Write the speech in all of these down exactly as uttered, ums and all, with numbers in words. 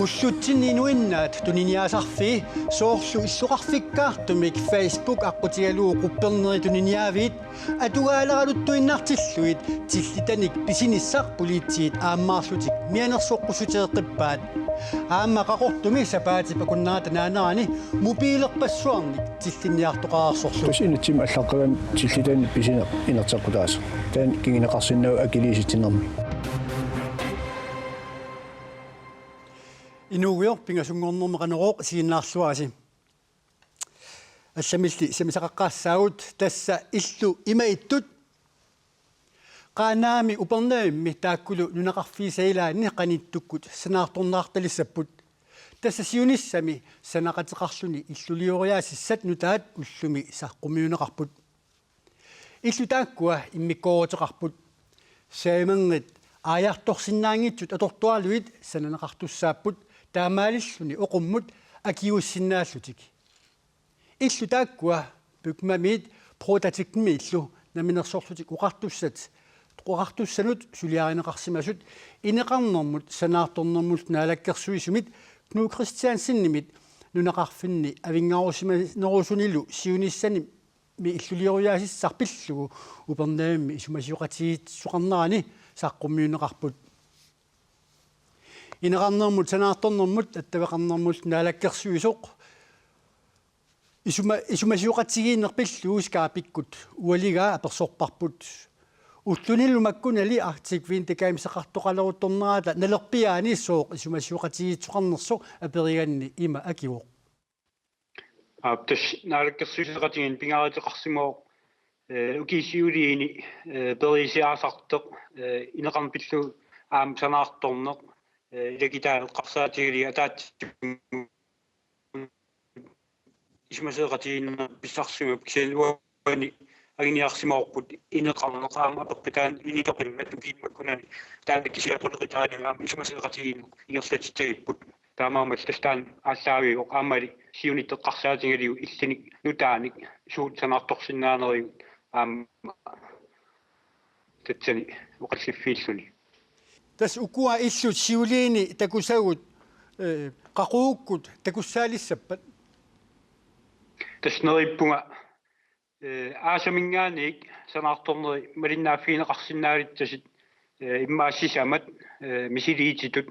Ullutsinni inuinnaat tuniniaasarfii soorlu illoqarfikkaartumik Facebook aqqutigalugu qupperneri tuniniaaviit atugaaleraluttuinnartillugit tillitanik pisinissaq politiit aammaarlutik mianersoqqussuteeqqippaat. Aamma Qaqortumi sapaatip akunnerata naanerani mobiilerpassuarnik tillinniartoqarsorlu. Tassa inatsimmi allaqqagami tillitanik pisineq inerteqqutaasoq. Taanna kinguneqarsinnaavoq akiliisitsinermi. Inuugujoq pingasunngornermi Qanorooq isiginnaarluarisi. Allamilli sammisaqaqqaassaagut, tassa illu ima ittut. Qaanaami Upernavimmi taakkulu nunaqarfiisa ilaanni qanittukkut sanaartorneqartalissapput. Tassa siunissami sanaqateqarluni illulioriaasissat nutaat ullumi saqqummiunneqarput. Illut taakkua immikkooruteqarput. Sajumanngit aajartorsinnaanngitsut atortuarlugit sananeqartussaapput, taamaalilluni oqummut akiuussinnaallutik. Illut taakkua Bygmamiit Prodatecmiillu Namminersorlutik Oqartussat, oqartussanut suliarineqarsimasut ineqarnermut sanaartornermullu naalakkersuisumit Knud Kristiansenimit nunaqarfinni avinngarusimanerusunilu siunissanimi illulioriaasissaq pillugu Upernavimmi isumasioqatigiissuteqarnerani saqqummiunneqarput. Ineqarnermut sanaartornermut attaveqarnermullu naalakkersuisoq isuma-, isumasioqatigiinneq pillugu Skype-ikkut ualigaa apersorparput. Ullunilu makkunali Arctic Winter Games-eqartoqaleruttornerata nalerpiaani sooq isumasioqatigiissuteqarnersoq aperiganni ima akivoq. Aap, tassa naalakkersuisoqatigiinni pingaaruteqarsimavoq, eh, ukiup siuliini, eh, periusiaasartoq, eh, ineqarneq pillugu aamma sanaartorneq, eh, ilakitaaneq eqqarsaatigalugit ataatsimut isumasioqatigiinneq pissarsimavoq, kisianni uani anguniarsimavarput ineqarneq aamma apeqqut taanna initoqimmat ukiut makkunani, taanna kisianni qulequtaaneq aamma isumasioqatigiinneq ingerlatitsagipput. Taamaammat tassa taanna aallaaviuvoq, aammali siunissaq eqqarsaatigalugu illunik nutaanik suut sanaartorsinnaanerigut aamma tassani oqalliffiilluni. Tassa ukua illut siuliini takusagut, eh, qaqugukkut takussaalissappat? Tassa neriuppunga, eh, aasaminngaanniit sanaartorneri malinnaaffigineqarsinnaalissapput, eh, immaqa sisamat, eh, misiliutitut,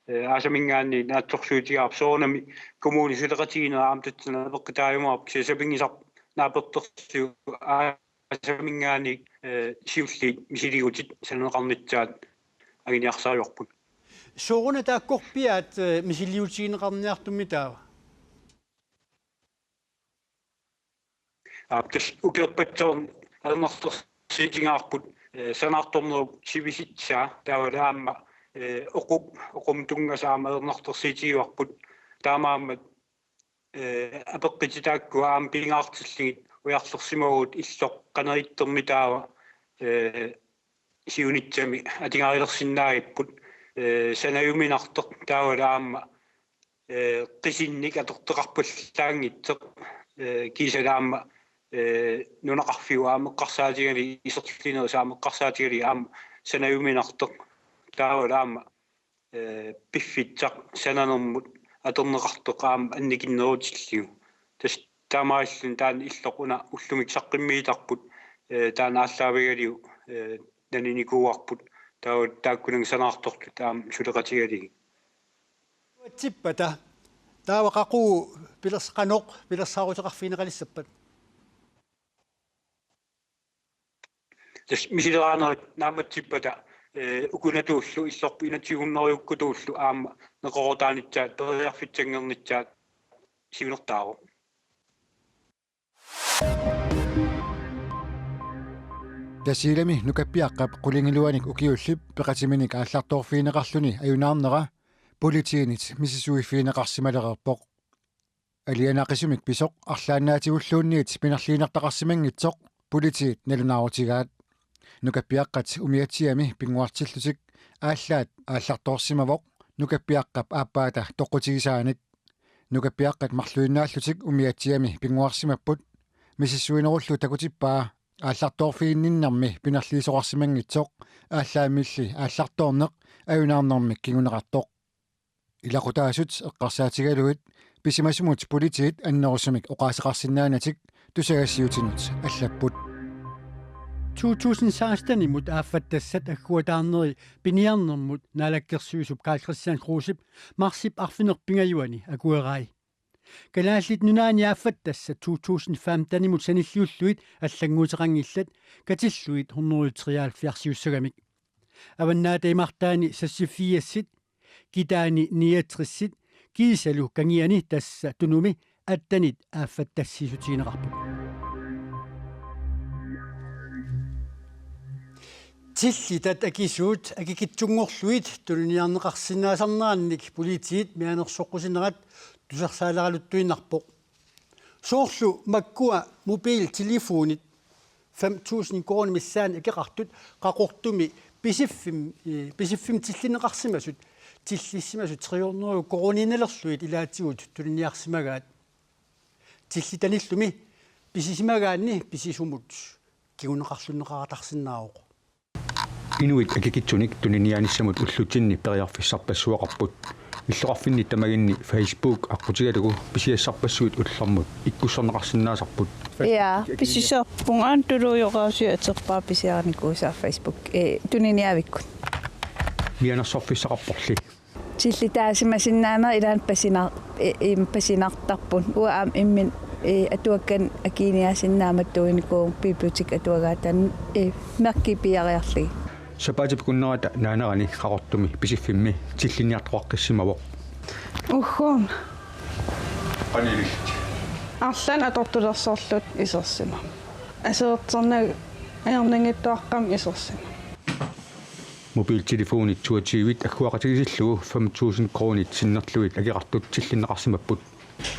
eh, aasaminngaanniit naatsorsuutigaarput, soorunami kommunip suleqatigiinnera aamma tassani apeqqutaajumaarpoq, kisianni sapinngisaq naapertorsiut aasaminngaanniit, eh, siulliit misiligutit sananeqarnissaat anguniarsarivarput. Sooruna taakkorpiaat, eh, misiliutigineqarniartummi taava? Aap, tassa ukiorpassuarni ajornartorsiutigaarput, eh, sanaartornerup sivisitsaa taavalu aamma, eh, oqu-, oqummut tunngasut aamma ajornartorsiutigaarput. Taamaammat, eh, apeqqutit taakkua aamma pingaartillugit ujarlersimavugut illoq qanoq ittumik taava, eh, siunissami atugarilersinnaagipput, eh, sanajuminartoq taavalu aamma, eh, qisinnik atortoqarpallaanngitsoq, eh, kiisalu aamma, eh, nunaqarfiup aamma eqqarsaatigalugit iserlinerup aamma eqqarsaatigalugit aamma sanajuminartoq taavalu aamma, eh, piffissaq sananermut atorneqartoq aamma annikinnerutillugu. Tassa taamaalilluni taanna illoq una ullumi saqqummiittarput, eh, taanna aallaavigalugu, eh, naninikuuarput, taava taakkunannga sanaartortut aamma suleqatigalugit. Uatsippata, taava qaqugu pilers-, qanoq pilersaaruteqarfigineqalissappat? Tassa misileraanerit naammatsippata, eh, ukunatuullu illorput inatsisigunnerujukkutullu aamma neqeroorutaanissaat periarfissanngornissaat siunertaavoq. Tasiilami nukappiaqqap qulingiluanik ukiullip peqatiminik aallartoorfigineqarluni ajunaarnera politiinit misissuiffigineqarsimalereerpoq. Alianaqisumik pisoq arlaannaatigulluunniit pinerliinertaqarsimanngitsoq politiit nalunaarutigaat. Nukappiaqqat umiatsiami pinnguartillutik aallaat aallartoorsimavoq nukappiaqqap aappaata toqqutigisaanik. Nukappiaqqat marluinnaallutik umiatsiami pinnguarsimapput, misissuinerullu takutippaa aallartoorfiginninnermi pinerliisoqarsimanngitsoq aallaammilli aallartoorneq ajunaarnermik kinguneqartoq. Ilaqutaasut eqqarsaatigalugit pisimasumut politiit annerusumik oqaaseqarsinnaanatik tusagassiuutinut allapput. To tusind seksten-imut aaffattassat agguataarneri piniarnermut naalakkersuisup Karl-Kristian Krusep marsip arfineq-pingajuani akuerai. Kalaallit Nunaanni aaffattassat to tusind femten-imut sanilliullugit allannguuteqanngillat katillugit hundrede treoghalvfjerds-iussagamik. Avannaata imartaani seksogfirsit, kitaani niogtres-it, kiisalu kangiani tassa Tunumi attenit aaffattassiissutigineqarput. Tillitat akisuut akikitsunngorlugit tuniniarneqarsinnaasarnerannik politiit mianersoqqusinerat tusarsaaleraluttuinnarpoq. Soorlu makkua mobiltelefonit fem tusind koruunit missaanni akeqartut Qaqortumi Pisiffim-, eh, Pisiffimmi tillinneqarsimasut, tillissimasut tre hundrede koruuniinnalerlugit ilaatigut tuniniarsimagaat. Tillitanillumi pisisimagaanni pisisumut kinguneqarlunneqaratarsinnaavoq. Inuit akikitsunik tuniniaanissamut ullutsinni periarfissarpassuaqarput. Illoqarfinni tamaginni Facebook aqqutigalugu pisiassarpassuit ullormut ikkussorneqarsinnaasarput. Ja, pisisarpunga aamma tulujoraasiat aterpaa pisiarinikuusaa Facebook, eh, tuniniaavikkut. Mianersorfissaqarporli. Tillitaasimasinnaanera ilaanni pasina-, i-, i-, pasinartarput. Uanga aamma imminut, i-, atuakkanik akiniaasinnaammat tuinikuun bibliotek atuagaataani, i-, merki piiariarlugit. Sapaatip akunnerata naanerani Qaqortumi Pisiffimmi tillinniartoqaqqissimavoq. Uhuh. Qanilik. Arlaannik atortulersorluta isersimavoq. Aserorternagu ajornanngitsuaqqamik isersimavoq. Mobiltelefonit toogtyve agguaqatigiissillugu fem tusind koruunit sinnerlugit akeqartut tillinneqarsimapput.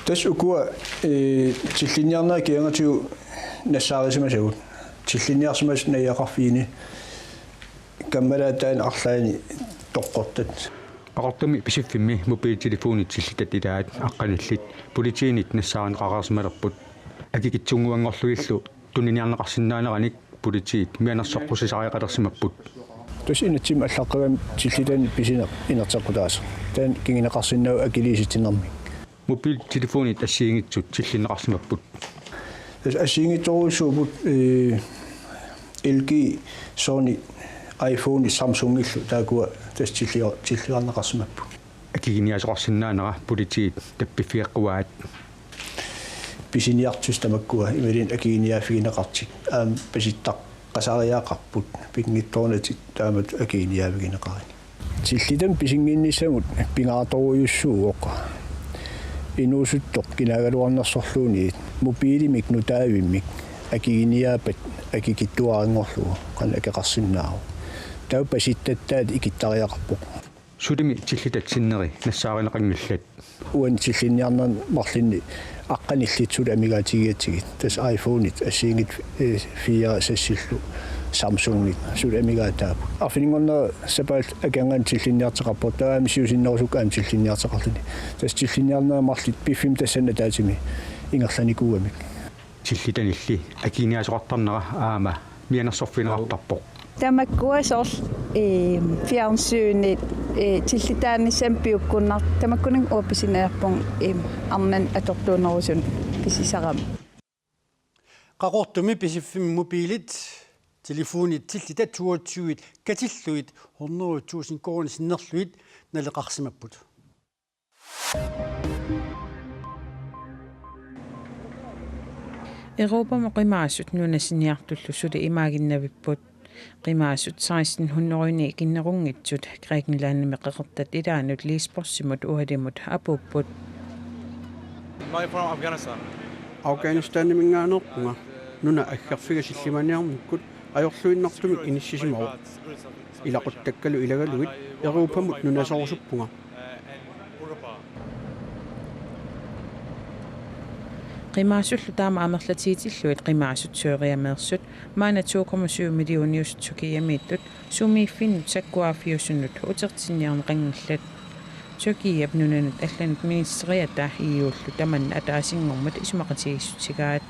Tassa ukua, eh, tillinniarnerat kigangatigut nassaarisimasagut. Tillinniarsimasut najugaqarfiini kammalaataani arlaanni toqqortat. Qaqortumi Pisiffimmi mobiltelefonit tillitat ilaat aqqanillit politiinit nassaarineqareersimalerput. Akikitsunnguanngorlugillu tuniniarneqarsinnaaneranik politiit mianersoqqusisariaqalersimapput. Tassa inatsimmi allaqqagami tillitanik pisineq inerteqqutaasoq. Taanna kinguneqarsinnaavoq akiliisitsinermik. Mobiltelefonit assigiinngitsut tillinneqarsimapput. Tassa assigiinngitsorujussuupput, eh, L G, Sony, iPhone, Samsungillu taakkua tassa tillia-, tilliarneqarsimapput. Akiginiaasoqarsinnaanera politiit tappiffigeqquaat. Pisiniartut tamakkua imaluunniit akiginiaaffigineqartut aamma pasittaqqasariaqarput pinngitsooratik taamatut akiginiaavigineqarani. Tillitami pisinnginnissamut pingaartorujussuuvoq inuusuttoq kinaagaluarnersorluunniit mobilimik nutaavimmik akiginiaappat akikitsuaranngorlugu qanoq akeqarsinnaavoq. Taava pasittattaat ikittariaqarpoq. Sulimi tillitat sinneri nassaarineqanngillat. Uani tillinniarnerni marlunni aqqanillit suli amigaatigigatsigit. Tassa iPhonit assigiinngitsut, eh, fire seksillu Samsungit suli amigaataapput. Arfininngornera sapaatip akeqangaani tillinniartoqarpoq, taava aamma siusinnerusukkut aamma tillinniartoqarluni. Tassa tillinniarnerit marluk piffissami tassani ataatsimik ingerlanikuugamik. Tillitanilli akiginiaasoqartarnera aamma mianersorfigineqartarpoq. Tamakkua soorlu, eh, fjernsynit, eh, tillitaanissamut piukkunnar-, tamakkuninnga uanga pisiniarpunga, eh, arnanut atortuunerusunut pisisarama. Qaqortumi Pisiffimmi mobilit, telefonit tillitat toogtyve katillugit hundrede tusind koruunit sinnerlugit naleqarsimapput. Europamut qimaasut nunasiniartullu suli imaaginnavipput. Qimaasut seksten hundrede ikinnerunngitsut Grækenlandimi qeqertat ilaannut Lesbosimut ualimut apuupput. I'm from Afghanistan. Afghanistaniminngaanneerpunga. Nuna aggerfiga sillimaniarnikkut ajorluinnartumik inissisimavoq. Ilaquttakkalu ilagalugit Europamut nunasorusuppunga. Qimaasullu taama amerlatigitillugit qimaasut Syriameersut maanna to komma syv millioniusut Tyrkiamiittut sumiiffinnut sakkuaaffiusunut utertinniarneqanngillat. Tyrkiap nunanut allanut ministeriata E U-llu tamanna ataasinngormat isumaqatigiissutigaat.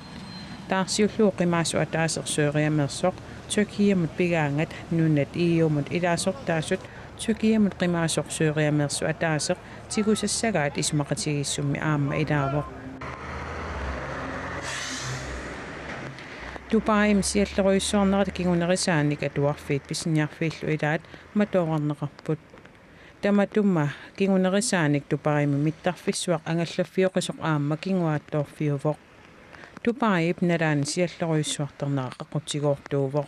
Taarsiullugu qimaasut ataaseq Syyriameersoq Tyrkiamut pigaangat nunat E U-mut ilaasortaasut Tyrkiamut qimaasut Syyriameersut ataaseq tigusassagaat isumaqatigiissummi aamma ilaavoq. Dubaimi siallerujussuarnerata kingunerisaanik atuarfiit pisiniarfiillu ilaat matoorarneqarput. Tamatuma kingunerisaanik Dubaimi mittarfissuaq angallaffioqisoq aamma kinguaattoorfiuvoq. Dubaip nalaani siallerujussuartarnera qaqutigoortuuvoq.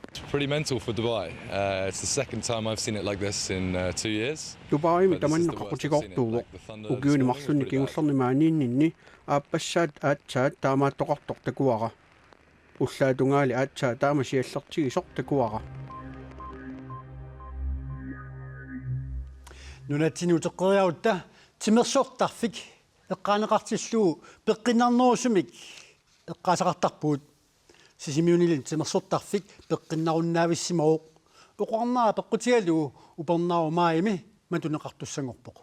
It's pretty mental for Dubai. Uh, it's the second time I've seen it like this in uh, two years. Dubaimi tamanna qaqutigoortuuvoq. Ukiuni marlunni kingullerni maaniinninni aappassaat aatsaat taamaattoqartoq takuara. Ullaatungaali aatsaat taama siallertigisoq takuara. Nunatsinni uteqqeriarutta timersortarfik eqqaaneqartillugu peqqinnarnerusumik eqqaasaqartarpugut. Sisimiunilu timersortarfik peqqinnarunnaavissimoq. Oqarnera peqqutigalugu Upernaarut maajimi matuneqartussanngorpoq.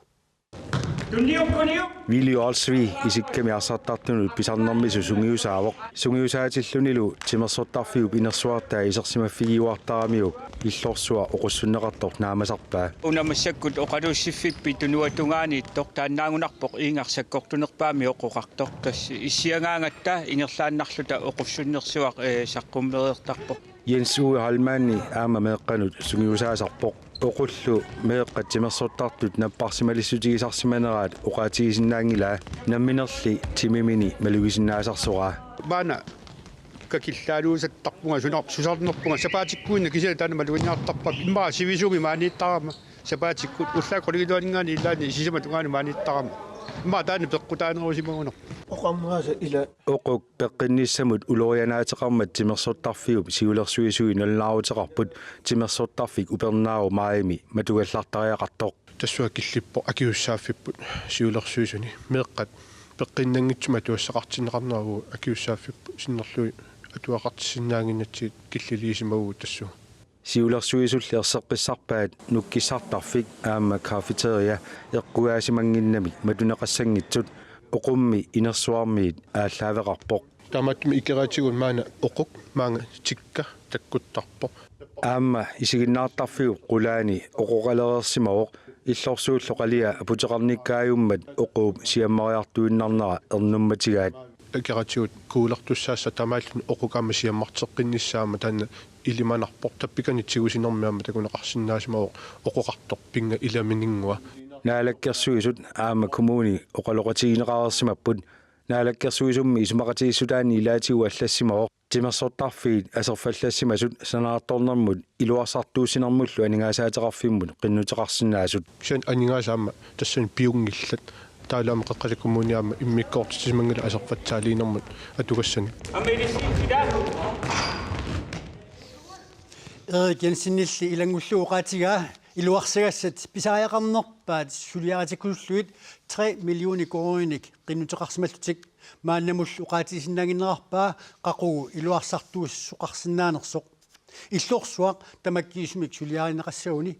Willy Olsvig isikkami arsartartunut pisarnermisoq sungiusaavoq. Sungiusaatillunilu timersortarfiup inersuartaa isersimaffigiuartaramiuk illorsuaq oqussunneqartoq naamasarpaa. Una massakkut oqaluussiffippit tunuatungaaniittoq taannaagunarpoq iingarsakkortunerpaami oqoqartoq, tassa issiagaangatta ingerlaannarluta oqussunnersuaq eh, saqqummereertarpoq. Jens Uwe Heilmanni aamma meeqqanut sungiusaasarpoq. Oqullu meeqqat timersortartut napparsimalissutigisarsimanerat oqaatigisinnaanngilaa, namminerli timimini malugisinnaasarsoraa. Maanna kakillaaluusattarpunga sunar- susarnerpunga sapaatikkuinna kisianni taanna maluginnartarpara, immaqa sivisuumik maaniittarama sapaatikkut ullaaq qulingiluaninngaanniit ilaanni sisamat tungaanut maaniittarama, immaqa taanna peqqutaanerusimagunarpoq. Oqarnerisa ila. Oquk peqqinnissamut ulorianaateqarmat timersortarfiup siulersuisui nalunaaruteqarput timersortarfik Upernaarut maajimi matugallartariaqartoq. Tassunga killippoq akisussaaffipput siulersuisuni, meeqqat peqqinnanngitsumik atugassaqartinneqarnerat akisussaaffipput, sinnerlugit atugaqartissinnaannginnatsigit killiliisimavugut tassunga. Siulersuisulli erseqqissarpaat nukkissartarfik aamma cafeteria eqqugaasimanngimmat matuneqassanngitsut oqummi inersuarmiit aallaaveqarpoq. Taamaattumik ikeraatigut maanna oquk maanga tikka takkuttarpoq. Aamma isiginnaartarfiup qulaani oqoqalereersimavoq, illorsuullu qalia aputeqarnikkaajummat oquup siammariartuinnarnera ernummatigaat. Ikeraatigut kuulertussaassaq taamaalluni oquk aamma siammarteqqinnissaa aamma taanna ilimanarpoq, tappikani tigusinermi aamma takuneqarsinnaasimavoq oqoqartoq pinnga ilamininngua. Naalakkersuisut aamma kommuni oqaloqatigineqareersimapput. Naalakkersuisummi isumaqatigiissutaanni ilaatigut allassimavoq timersortarfiit aserfallassimasut sanaartornermut iluarsartuussinermullu aningaasaateqarfimmut qinnuteqarsinnaasut. Kisianni aningaasat aamma tassani piunngillat. Taavalu aamma Qeqqata Kommuni aamma immikkoortitsisimanngilaq aserfatsaaliinermut atugassanik. Erik Jensenilli ilanngullugu oqaatigaa iluarsagassat pisariaqarnerpaat suliaritikkusullugit tre millioner koruuninik qinnuteqarsimallutik. Maannamullu oqaatigisinnaannginnerarpaa qaqugu iluarsartuussisoqarsinnaanersoq. Illorsuaq tamakkiisumik suliarineqassaguni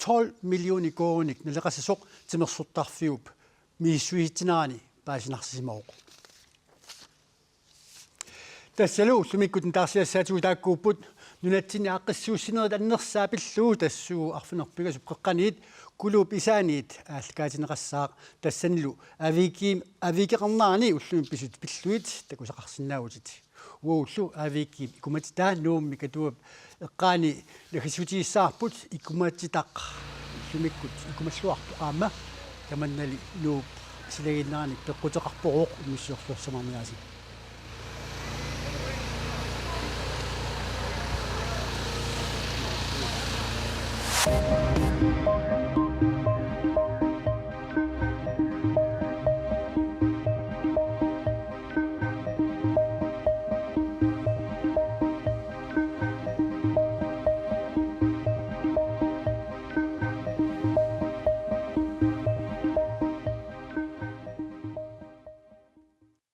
tolv millioner koruuninik naleqassasoq timersortarfiup misissuisitsinerani paasinarsisimavoq. Tassalu ullumikkut nutaarsiassaatigut taakkuupput. Nunatsinni aaqqissuussinerit annersaat pillugu tassuugu arfineq-pingasut qeqqaniit Kuluup isaaniit aallakaatinneqassaaq, tassanilu Aviiki-, Aviikeqarnerani ullumi pisut pillugit takusaqarsinnaavutit. Uagullu Aviikiip ikumatitaa Nuummi Katuap eqqaani naggasiutigissavarput, ikumatitaq ullumikkut ikumalluartoq aamma tamannali Nuup silaginneranik peqquteqarpoq, immissiorluarsimaarniaasi.